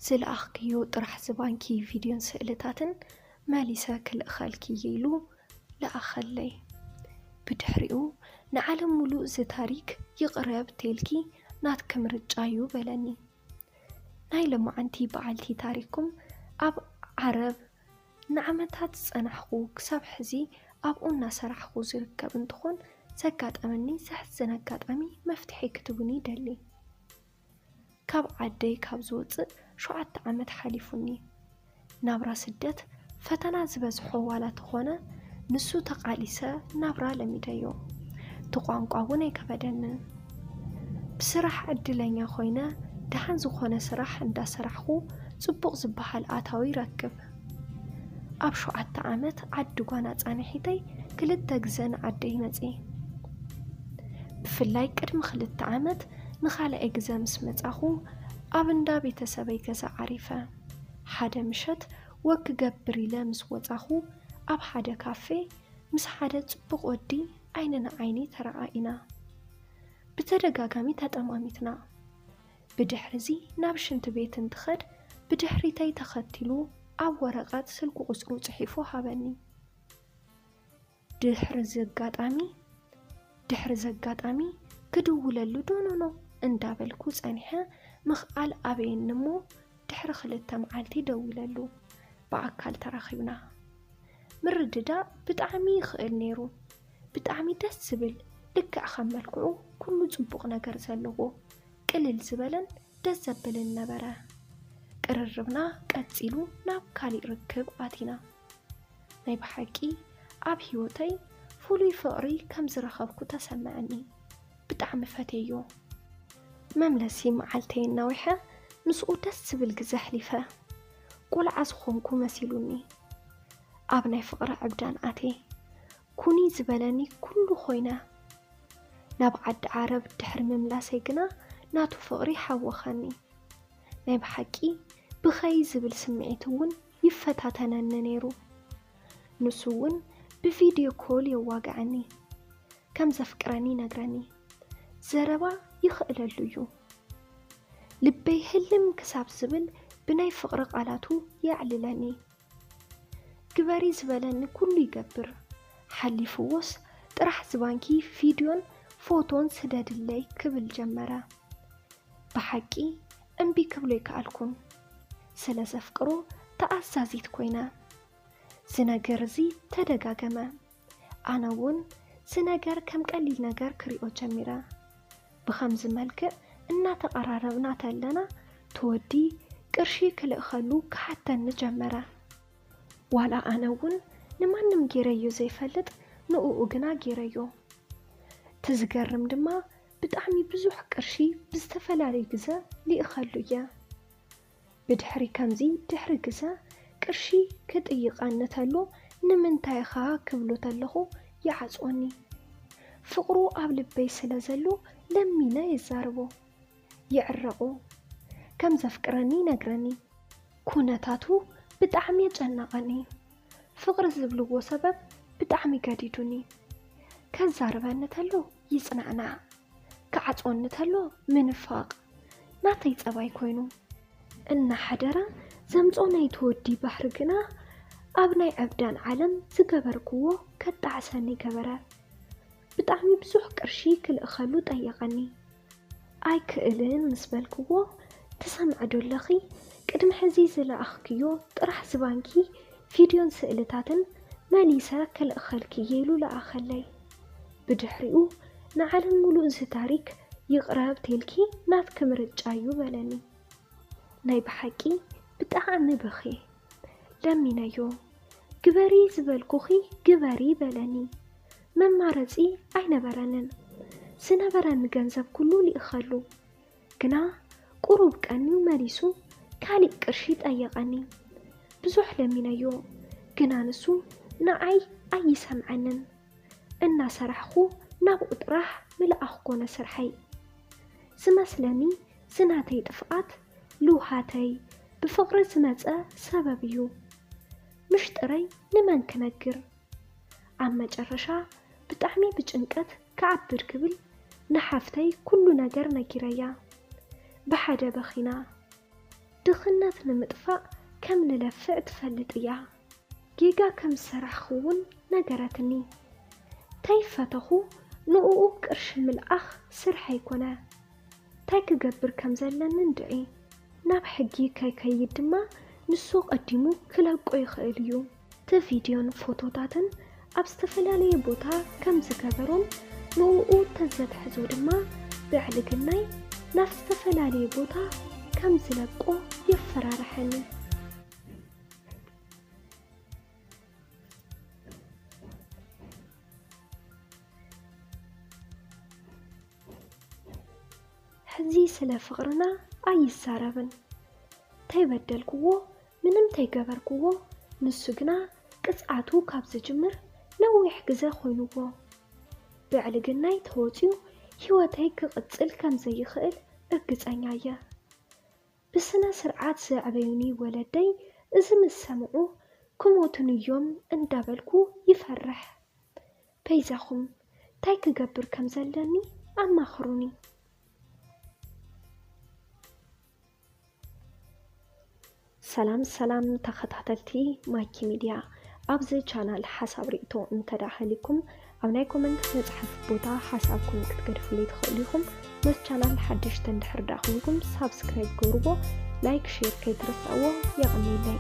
ዝለኣኽክዮ ጥራሕ ዝባንኪ ቪድዮን ስእልታትን መሊሰ ክልእኸልኪ እየ ኢሉ ለኣኸለይ። ብድሕሪኡ ንዓለም ሙሉእ እዚ ታሪክ ይቕረ ብቴልኪ ናትኪ ምርጫ እዩ በለኒ። ናይ ለማዓንቲ በዓልቲ ታሪኩም ኣብ ዓረብ ንዓመታት ዝጸናሕኹ ክሳብ ሕዚ ኣብኡ እናሰራሕኹ ዝርከብ እንትኾን ዘጋጠመኒ ዘሕዝን ኣጋጣሚ መፍትሒ ክትቡኒ ይደሊ። ካብ ዓደይ ካብ ዝወፅእ ሸውዓተ ዓመት ሓሊፉኒ። ናብራ ስደት ፈተና ዝበዝሖ ዋላ ተኾነ ንሱ ተቓሊሰ ናብራ ለሚደዮ። እቲ ቋንቋ እውን ኣይከበደንን። ብስራሕ ዕድለኛ ኮይነ ደሓን ዝኾነ ስራሕ እንዳሰራሕኹ ፅቡቕ ዝበሃል ኣታዊ ይረክብ። ኣብ ሸውዓተ ዓመት ዓዲ ጓና ፃንሒተይ ክልተ ግዘ ንዓደይ መፅየ። ብፍላይ ቅድሚ ክልተ ዓመት ንኻልኣይ ግዘ ምስ መፃኹ ኣብ እንዳ ቤተሰበይ ገዛ ዓሪፈ። ሓደ ምሸት ወክ ክገብር ኢለ ምስ ወፃኹ ኣብ ሓደ ካፌ ምስ ሓደ ፅቡቕ ወዲ ዓይኒ ንዓይኒ ተረኣኢና። ብተደጋጋሚ ተጠማሚትና። ብድሕርዚ ናብ ሽንቲ ቤት እንትኸድ ብድሕሪተይ ተኸቲሉ ኣብ ወረቐት ስልኪ ቁፅሩ ፅሒፉ ሃበኒ። ድሕሪ ዘጋጣሚ ድሕሪ ዘጋጣሚ ክድውለሉ ዶኖኖ እንዳበልኩ ጸኒሐ ምኽኣል ኣበየኒ እሞ ድሕሪ ክልተ መዓልቲ ደዊለሉ ብኣካል ተራኺብና። ምርድዳእ ብጣዕሚ ይኽእል ነይሩ። ብጣዕሚ ደስ ዝብል ልክዕ ከም መልክዑ ኩሉ ጽቡቕ ነገር ዘለዎ ቅልል ዝበለን ደስ ዘብልን ነበረ። ቅርርብና ቀጺሉ ናብ ካሊእ ርክብ ኣቲና። ናይ ብሓቂ ኣብ ህይወተይ ፍሉይ ፍቕሪ ከም ዝረኸብኩ ተሰምዐኒ። ብጣዕሚ ፈትየዮ። መምለሲ መዓልተይ እናዊሐ ምስኡ ደስ ዝብል ግዘ ኣሕሊፈ። ቆልዓ ዝኾንኩ መሲሉኒ። ኣብ ናይ ፍቕሪ ዕብዳን ኣትየ። ኩኒ ዝበለኒ ኩሉ ኮይነ። ናብ ዓዲ ዓረብ ድሕሪ ምምላሰይ ግና ናቱ ፍቕሪ ሓወኸኒ። ናይ ብሓቂ ብኸይ ዝብል ስምዒት እውን ይፈታተነኒ ነይሩ። ንሱ እውን ብቪድዮ ኮል የዋግዐኒ። ከም ዘፍቅረኒ ይነግረኒ። ዘረባ ይኽእለሉ እዩ። ልበይ ህልም ክሳብ ዝብል ብናይ ፍቕሪ ቃላቱ የዕልለኒ። ግበሪ ዝበለኒ ኩሉ ይገብር። ሓሊፍዎስ ጥራሕ ዝባንኪ ቪድዮን ፎቶን ስደድለይ ክብል ጀመረ። ብሓቂ እምቢ ክብሎ ኣይከኣልኩን። ስለ ዘፍቅሮ ተኣዛዚት ኮይነ። እዚ ነገር እዚ ተደጋገመ። ኣነ እውን እዚ ነገር ከም ቀሊል ነገር ክሪኦ ጀሚረ። ብኸምዚ መልክዕ እናተቐራረብና ተለና እቲ ወዲ ቅርሺ ክልእኸሉ ክሓተኒ ጀመረ። ዋላ ኣነ እውን ንማንም ገይረዮ ዘይፈልጥ ንእኡ ግና ገይረዮ። እቲ ዝገርም ድማ ብጣዕሚ ብዙሕ ቅርሺ ብዝተፈላለዩ ግዘ ልእኸሉ እየ። ብድሕሪ ከምዚ ድሕሪ ግዘ ቅርሺ ክጥይቐኒ ተሎ ንምንታይ ኢኻ ክብሎ ተለኹ ይዓፅወኒ። ፍቕሩ ኣብ ልበይ ስለ ዘሎ ለሚነ የዛርቦ። ይዕረቑ። ከም ዘፍቅረኒ ይነግረኒ። ኩነታቱ ብጣዕሚ የጨነቐኒ። ፍቕሪ ዝብልዎ ሰበብ ብጣዕሚ ገዲዱኒ። ከዛርበኒ ተሎ ይጽናዕናዕ፣ ክዓጽወኒ ተሎ ምንፋቕ ናተይ ጸባይ ኮይኑ። እናሓደረ ዘምጾ ናይቲ ወዲ ባህሪ ግና ኣብ ናይ ዕብዳን ዓለም ዝገበርክዎ ከጣዕሰኒ ገበረ። ብጣዕሚ ብዙሕ ቅርሺ ክልእኸሉ ጠየቐኒ። ኣይክእልን ምስ በልክዎ፣ ትሰምዒ ዶ ኣለኺ? ቅድሚ ሕዚ ዝለኣኽክዮ ጥራሕ ዝባንኪ ቪድዮን ስእልታትን መሊሰ ክልእኸልኪ እየ ኢሉ ለኣኸለይ። ብድሕሪኡ ንዓለም ሙሉእ እዚ ታሪክ ይቕረ ብቴልኪ ናትኪ ምርጫ እዩ በለኒ። ናይ ብሓቂ ብጣዕሚ በኽየ። ለሚነዮ፣ ግበሪ ዝበልኩኺ ግበሪ በለኒ። መማረፂ ኣይነበረንን። ዝነበረኒ ገንዘብ ኩሉ ልኢኸሉ። ግና ቁሩብ ቀንዩ መሊሱ ካሊእ ቅርሺ ጠየቐኒ። ብዙሕ ለሚነዮ፣ ግና ንሱ ንዓይ ኣይሰምዐንን። እናሰራሕኹ ናብኡ ጥራሕ ምልኣኽ ኮነ ስርሐይ። ዝመስለኒ ዝናተይ ጥፍኣት ልውሃተይ ብፍቕሪ ዝመጸ ሰበብ እዩ። ምሽጥረይ ንመን ክነግር? ኣብ መጨረሻ ብጣዕሚ ብጭንቀት ክዓብድ ክብል ንሓፍተይ ኩሉ ነገር ነጊረያ። ብሓደ በኺና። ድኽነት ንምጥፋእ ከም ንለፍዕ ትፈልጥ እያ። ጌጋ ከም ዝሰራሕኹ እውን ነገረትኒ። ተይፈተኹ ንእኡ ቅርሺ ምልኣኽ ስርሐይ ኮነ። እንታይ ክገብር ከም ዘለኒ እንድዒ። ናብ ሕጊ ከይከይድ ድማ ንሱ ቀዲሙ ክለቆ ይኽእል እዩ። እቲ ቪድዮን ፎቶታትን ኣብ ዝተፈላለየ ቦታ ከም ዝገበሮን ንእኡ ተዘትሕዞ ድማ ብዕልግናይ ናብ ዝተፈላለየ ቦታ ከም ዝለቆ የፈራርሐኒ። ሕዚ ስለ ፍቕርና ኣይዛረብን። ተይበደልክዎ፣ ምንም ተይገበርክዎ፣ ንሱ ግና ቅጽዓቱ ካብ ዝጅምር ነዊሕ ግዘ ኮይንዎ። ብዕልግናይ ተወጺኡ ህይወተይ ክቕጽል ከም ዘይኽእል እርግጸኛ እየ። ብስነ ስርዓት ዘዕበዩኒ ወለደይ እዚ ምስ ሰምዑ ክሞቱኒ እዮም እንዳበልኩ ይፈርሕ። በይዛኹም እንታይ ክገብር ከም ዘለኒ ኣማኽሩኒ። ሰላም ሰላም ተኸታተልቲ ማኪ ሚድያ፣ ኣብዚ ቻናል ሓሳብ ርእይቶ እንተዳ ሃሊኩም ኣብ ናይ ኮመንት መጽሓፍ ቦታ ሓሳብኩም ክትገድፉለይ ትኽእሉ ኢኹም። ነዚ ቻናል ሓደሽቲ እንድሕር ደኣ ኮይንኩም ሳብስክራይብ ግበርዎ፣ ላይክ ሼር ከይትረስዕዎ። የቐንየለይ።